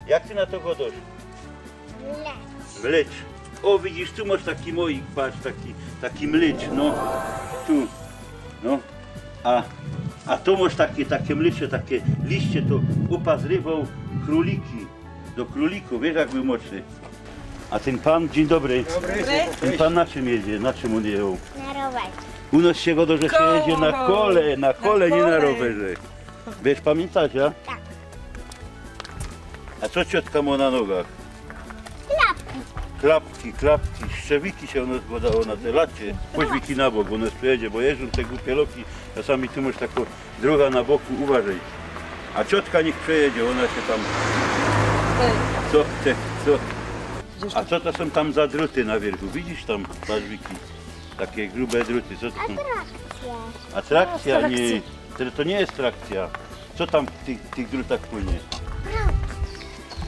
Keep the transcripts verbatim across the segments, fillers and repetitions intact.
Jak ty na to gŏdŏsz? Mlecz. Mlecz. Ô, widzisz, tu mŏsz taki moik, patrz, taki, taki mlecz, no. Tu, no. A, a to mŏsz takie, takie mlecze, takie liście, to ôpa zrywoł krōliki. Do krōlikōw, wiysz, jak bōł młodszy. A tyn pan, dziyń dobry. Dobry. Tyn pan na czym jedzie? Na czym ôn jechoł? Na rowerze. U nŏs sie gŏdŏ, że sie jedzie na kole, na kole, niy na rowerze. Wiysz, pamiyntŏsz, ja? Tak. A co ciotka mŏ na nogach? Klapki. Klapki, klapki. Szczewiki sie u nŏs gŏdało na te lacie. Pōdź, Wiki, na bok, bo ôna przejedzie, bo jeżdżōm te gupie loki. Czasami tu mŏsz takõ droga na boku, uważej. A ciotka niych przejedzie, ôna sie tam... Co, te, co? A co to sōm tam za drōty na wiyrchu? Widzisz tam, patrz, Wiki? Takie grube drōty, co to sōm? Atrakcje. Atrakcja, niy. To, to niy je trakcja. Co tam w tych, tych drōtach płynie?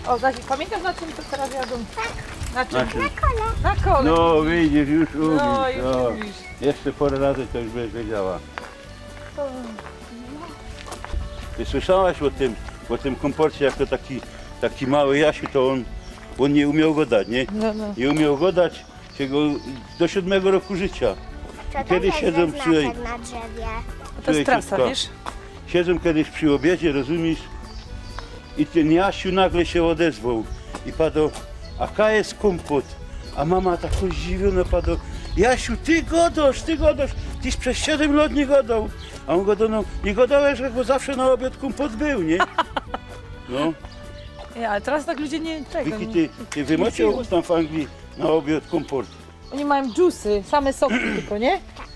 Ô, Zasi, pamiyntŏsz, na czym to terŏz jadōm? Tak. Na czym? Na czym? Na kole. Na kole. No, widzisz, już umisz, no. Jeszcze pora razy to już byś wiedziała. Ty słyszałaś ô tym, ô tym kōmporcie, jak to taki, taki mały Jasiu, to ôn, ôn niy umioł gŏdać, niy? No, no. Niy umioł gŏdać, Czego do siōdmego roku życiŏ. I kedy siedzōm, słuchej, na drzewie. To je trasa, wiysz? Siedzōm kedy przi ôbiedzie, rozumisz? I tyn Jasiu nagle sie ôdezwoł i padŏ: „A kaj je kōmpot?” A mama tako zdziwiōno padŏ: „Jasiu, ty gŏdŏsz, ty gŏdŏsz, tyś bez siedym lŏt niy gŏdoł.” A ôn gŏdŏ: „No, niy gŏdołech, bo zawsze na ôbiŏd kōmpot bōł, niy?” No. Ja, ale terŏz tak ludzie niy, tego, Wiki, ty, ty wymyślił tam w Anglii na ôbiŏd kōmpot. Ôni majōm dżusy, same soki tylko, niy? Tak.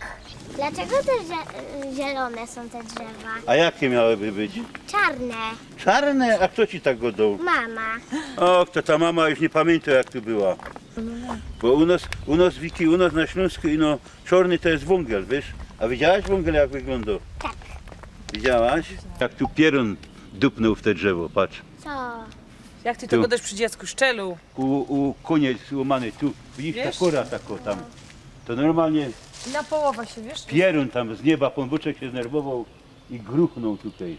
Dlaczego te zie-, zielone są te drzewa? A jakie miałyby być? Czarne. Czarne? A kto ci tak gŏdoł? Mama. Och, to ta mama już niy pamiyntŏ, jak tu była. Bo u nŏs, u nŏs, Wiki, u nŏs na Ślōnsku, no, czŏrny to je wōngel, wiysz? A widziałaś wōngel, jak wyglōndŏ? Tak. Widziałaś? Jak tu pierōn dupnōł w te drzewo, patrz. Co? Jak ty tego dŏsz przi dziecku? Szczelu. U, u kōnie złōmany, tu. Wiysz, ta kora tako tam. To normalnie... I na połowã sie, wiysz? Pierōn tam z nieba, Pōnbōczek sie znerwowoł i gruchnōł tukej.